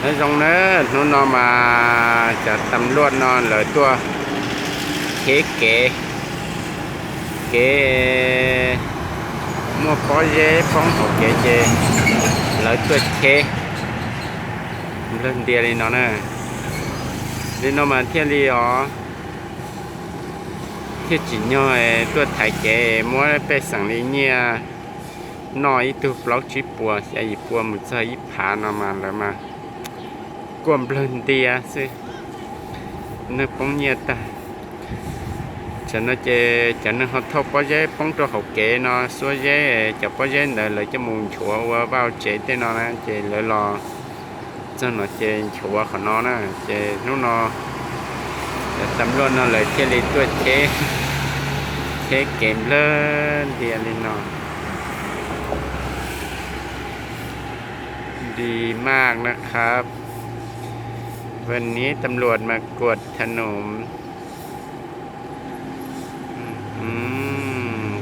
Nyob zoo na, hnub no mas cov tam luaj no lawv tuaj cheb kev, kev muaj pob zeb poob hauv kev ces lawv tuaj cheb nplawg ntia li no na. Li no mas thiaj li os, thiaj tsim nyog tuaj thaiv kev muab pej xeem li nyiaj noj ib tug plaub tsib puas xya yim pua mus txog ib phav no mas lawv mas kuaj nplawg ntia xwb, neeg poob nyiaj tag. Tam no ces cov neeg ho thauj pob zeb poob rau hauv kev no, xuab zeb, cov pob zeb ntawd lawv coj mus nchuav ua vaj tsev tej no na, ces lawv los txog no ces nchuav qhov no na, ces hnub no cov tam luaj no lawv thiaj li tuaj cheb, cheb kev nplawg ntia li no. ดีมากนะครับ วันนี้ตำรวจมากวดถนน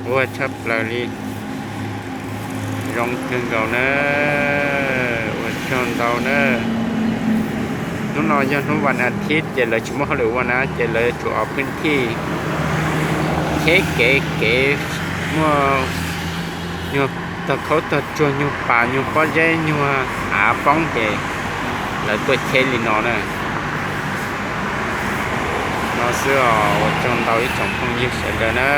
quaj tshaj plaws li, zoo kawg nkaus na, ua tsaug ntau na. Hnub no yog hnub vas as thiv ces lawv tsis muaj hauj lwm ua na, ces lawv tsuas ua phwj thij cheb kev, kev muaj nyuag tog khaub tog tsuag, nyuag pas nyuag pob zeb nyuag av poob ces lawv tuaj cheb li no na. No xwb os, ua tsaug ntau ib tsoom phooj ywg sawv daws na.